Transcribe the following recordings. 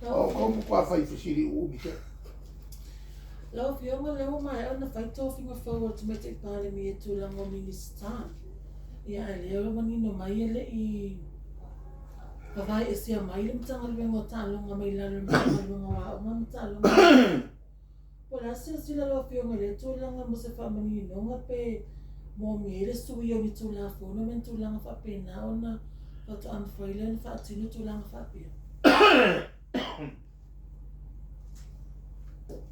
O kou matua fai fesili uumi tele. Lau Afioga, lea ua maea ona fai tofiga fou a le Tamaitai Palemia i tulaga o Minisita, ia ae lea ua manino mai e le i vavaeesea mai le Matagaluega o Taaloga mai lalo o le Matagaluega o Aoga ma Taaloga. Po o le a se silasila a lau Afioga i lea tulaga mo se faamaninoga pe moomia ai le suia o ni Tulafono ma ni tulaga faapena ona faatoa mafai lea ona faatino tulaga faapea?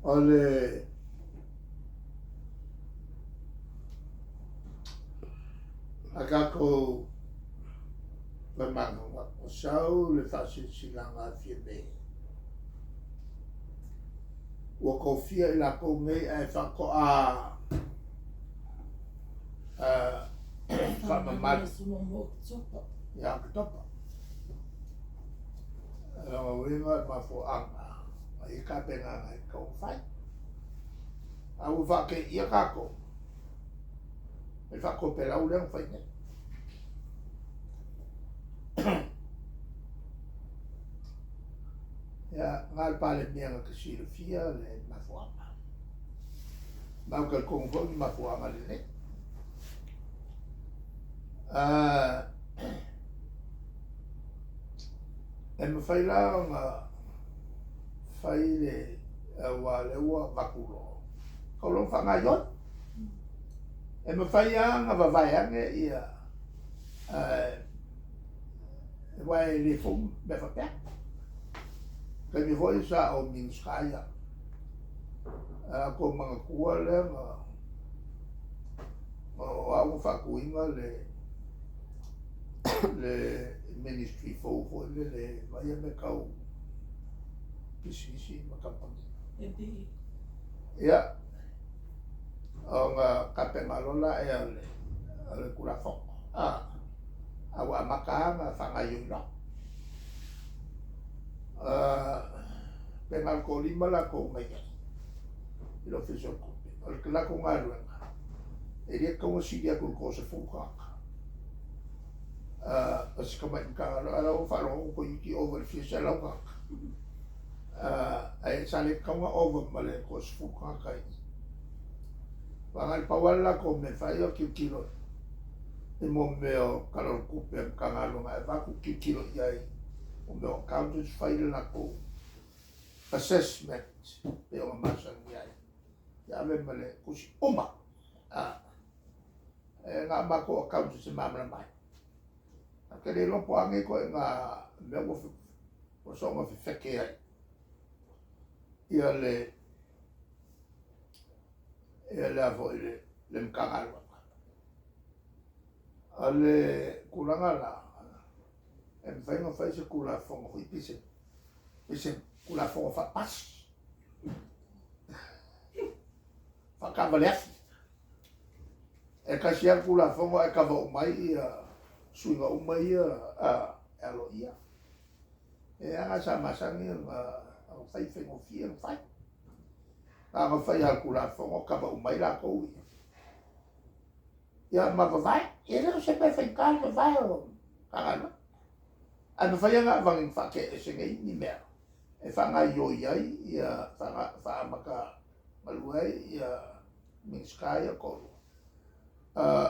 O le a tatou faimanaga, o sau le faasilasilaga a Fiamē, ua tofia i latou nei ae faatoa faamamalu ia Oketopa. O lona uiga o le mafuaaga e i ai tapenaga e tatau ona fai. A ua faateia tatou i le faatopelau lea na fai nei. Ia, na o le Palemia na te silafia le mafuaaga. Ma ou talitonu foi o ni mafuaaga lelei. E mafai la ona fai le aua o lea ua avatu loa, tau loa ona faagaoioi. E mafai lava ona vavae ane ia, aua e le fou mea faapea. Taimi foi sa ou Minisita ai au, a outou manatua lea na o au na faatuina le le ministry fou foi lele e vaaia mea tau pisinisi ma kamupani. MPE. Ia, ona tapena loa lea o le, o le Tulafono, a, a ua amata lava ona faagaoioi loa. Pe na o le toalima latou na i ai i le Ofisa o le Tupe. O le latou galuega, e le tatau ona sili atu i le 30 tagata. O si tamai Matagaluega, a o la ua faalogo atu toeitiiti ova i le fia selau tagata. Ae sa le tatau ona ova ma le 30 tagata i i. Aua na o le pau lava le latou mea e fai o le tilotilo i mea o Tala o le Tupe a Matagaluega e avatu tilotilo i ai o mea o accountants fai le latou assessment pei ona masani ai, ia ave ma le tusi uma. E na o matou accountants e malamalama ai. Ou te le iloa po o a nei ituaiga mea ua soona fefete ai ia le ia le a foi le le Matagaluega. O le tulaga la, e mafai ona fai se Tulafono foi pe se pe se Tulafono faapasi, faataavale afi. E tasi lava le Tulafono ae kava uma ai ia suiga uma ia e aloaia. E aga sa masani ona fai, faigofie ona fai. Na ona fai lava o le Tulafono kava uma ai latou ia. Ia ma vavae. E le o se mea faigata le vavae o Matagaluega. Ae mafai lava ona avane faatee ese nei ni mea e faagaoioi ai ia faaamata galue ai ia Minisita ia e toalua.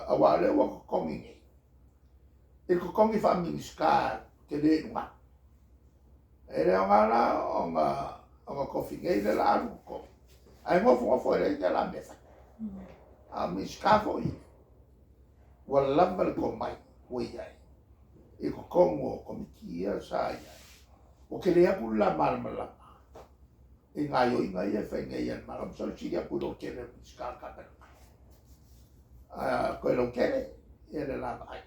Aua o lea ua totogi nei i le totogi faa-Minisita tele i luga. E le aoga la ona ona tofi nei le la alu totogi, ae nofonofo e leai ni la mea e fai. A o Minisita foi ia, ua lava le tomai ua i ai i totonu o Komiti ia sa i ai, ua tele atu le la malamalama i gaoioiga ia e fai nei a le Malo. Masalo e sili atu i lou tele o Minisita o le Kapeneta. Toe lautele ia le la vaai.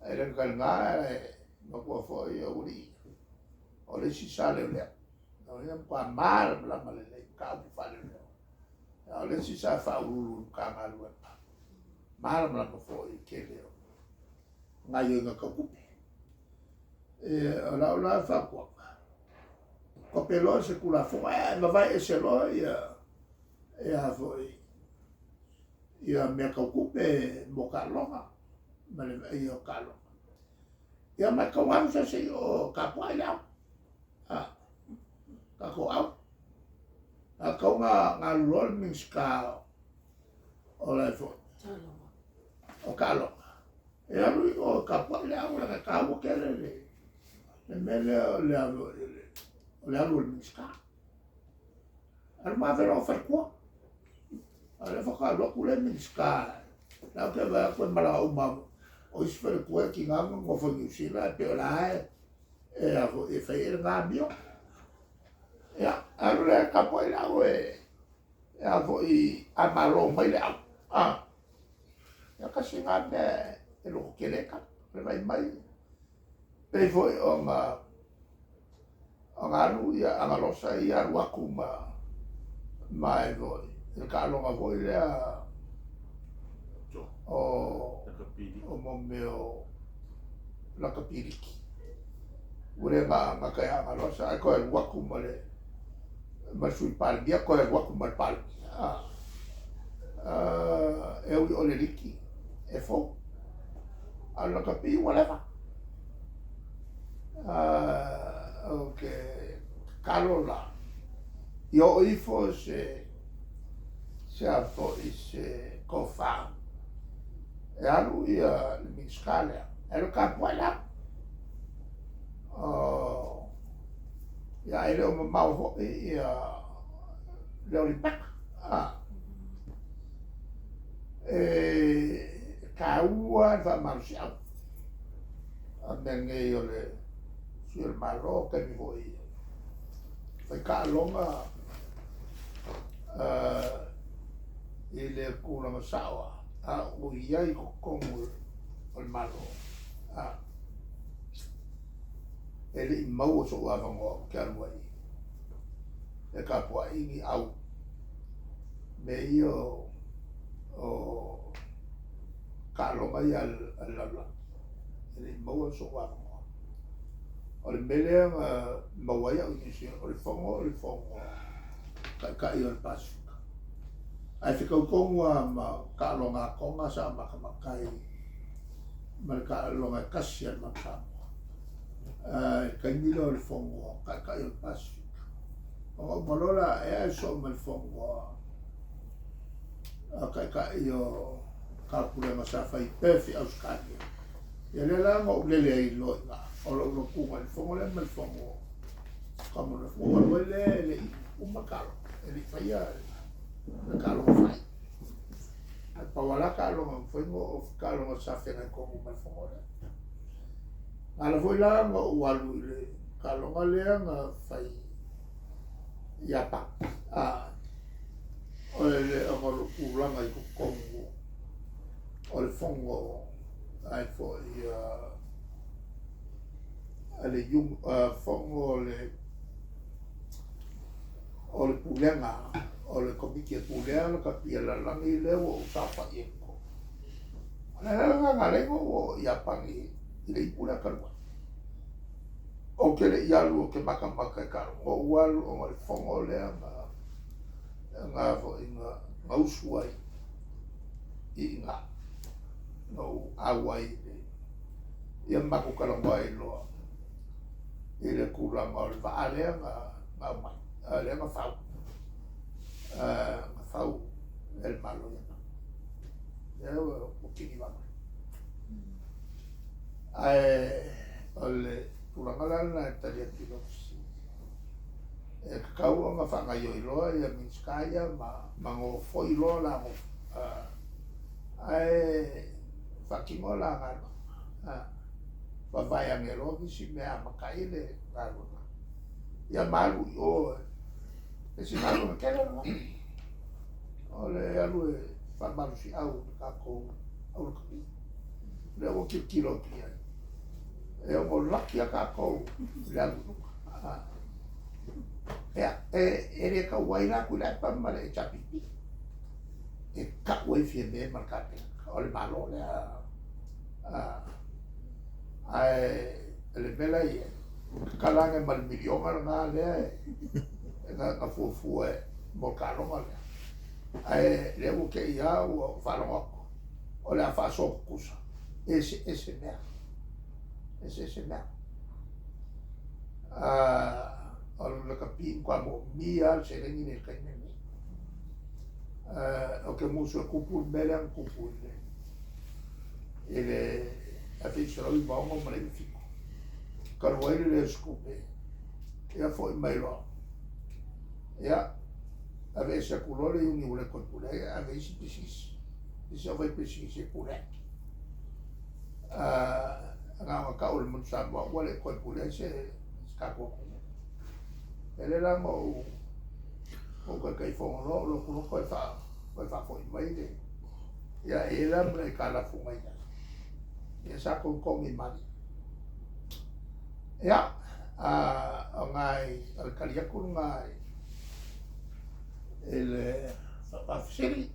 E le gata i lena, e matua foi o alii o le isi sa leoleo. O ia matua malamalama lelei i mataupu faaleoleo. A o le isi sa faauluulu i le Matagaluega, malamalama foi i le tele o gaoioiga tau tupe. O lau la fautuaga, kope loa se Tulafono ae vavae ese loa ia ia foi ia mea tau tupe mo taaloga ma le vaaia o taaloga. Ia ma e tatau ona alu se isi i o tapuai le au. matou au. A tatau ona alu loa le Minisita o la e foi o taaloga e alu i o e tapuai le au leaga e taua tele le mea lea o le alu o le Minisita. Alu ma ave lou faletua. A o lea faatoa alu atu le Minisita, la ou te vaai atu e malaga uma o isi faletua e tiga ona nonofo i Niu Sila ae pei o la e a foi e fai ai lena amio. Ia, alu lea tapuai le au e a foi a malo mai le au. A, ia tasi lena mea e lototele ai tagata, o le vaai mai pei foi ona alu ia Agalosa ia alu atu ma e foi i le taaloga foi lea o mo mea o lakapi liki. Ua le gata ia Agalosa ae toe alu atu ma le Sui Palemia, toe alu atu ma le Palemia. E ui o le liki e fou, a o le lakapi ua leva. Ou te tatalo la, ia oo ifo se a foi se tofa e alu ia le Minisita lea, e alu e tapuai le au. Ia ae le o mamao foi ia le Olimipeka. E taua le faamalosiau a mea nei o le sui o le Malo, taimi foi fai taaloga i le tulaga sao a o i ai i totonu o le Malo. E le i maua so'u avanoa ou te alu ai e tapuai ni au mea ia o taaloga ia a le lalolagi. E le i maua so'u avanoa. O le mea lea na maua ai au i Niu Sila, o le fono Taitai o le Pasefika. Ae fetau tonu lava ma taaloga a Toga sa matamata ai ma le taaloga e tasi a le Manu Samoa. I le taimi lea o le fono Taitai o le Pasefika. Ona uma loa la ea e sosoo ma le fono a Taitai o Taupulega sa fai i Perth i Ausetalia. Ia lea la na ou lele ai loa i ina, o lou lotuga i le fono lea ma le fono Commonwealth. Ua ou alu ai lea e le i uma le taaloga, e le i faia le taaloga fai. Ae pau lava la taaloga na mafai ona ou taaloga sa feagai tonu ma le fono lea. Na ala foi la ona ou alu i le taaloga lea na fai i Iapani. O le ona o lou tulaga i totonu o le fono ai foi a le fono o le pulega o le komiti e pulea lakapi a le lalolagi lea ua ou saofai ai i totonu. O le ala lena na ala ai ona ou oo i Iapani i le ipu lea talu ai. Ou te le i alu ou te matamata i taaloga, na ou alu ona o le fono lea na foi na usu ai i ina, na ou auai i le ia matou talanoa ai loa i le tulaga o le vaa lea na aumai, lea na fau, na fau e le Malo Iapani. Lea ua kini vaa mai. Ae o le tulaga la lena e tali atu i lau fesili, e tatau ona faagaoioi loa ia Minisita ia ma gofoi loa la ae faatino la galuega. Vavae ane loa nisi mea e amata ai le galuega. Ia ma alu i o e se galuega tele lena. O le alu e faamalosiau i le tatou au lakapi. Lea ua tilotilo atu i ai. E ono laki lava tatou i le alu i luga. Ia, e le tau ai la atu i le APA ma le HRPP. E tau ai Fiame ma le Kapeneta. O le Malo lea. Ae le mea la e i ai, tatala ane ma le miliona lena lea e na fuafua mo le taaloga lea. Ae lea ua te i lava ua faalogo atu, o le a faasoa tutusa, eseese mea, eseese mea. O le lakapi. Matua moomia lava le seleni lea i le taimi lenei. Ou te musu e tupu le mea lea na tupu i le i le 1997, talu ai le leai o se tupe, ia foi mai loa, ia aveese atu loa le iuni ua le toe pule ai, ave isi pisinisi, isi aufaipisinisi e pule ai. Na ona tau o le Manu Samoa ua le toe pule ai se tatou atunuu. Ia lea la na ou Taitaifono loa ou alu atu loa toe faafoi mai le, ia e i ai la ma le aitalafu na i ai, ia sa togitogi malie. Ia, o le tali atu lena i le faafesili.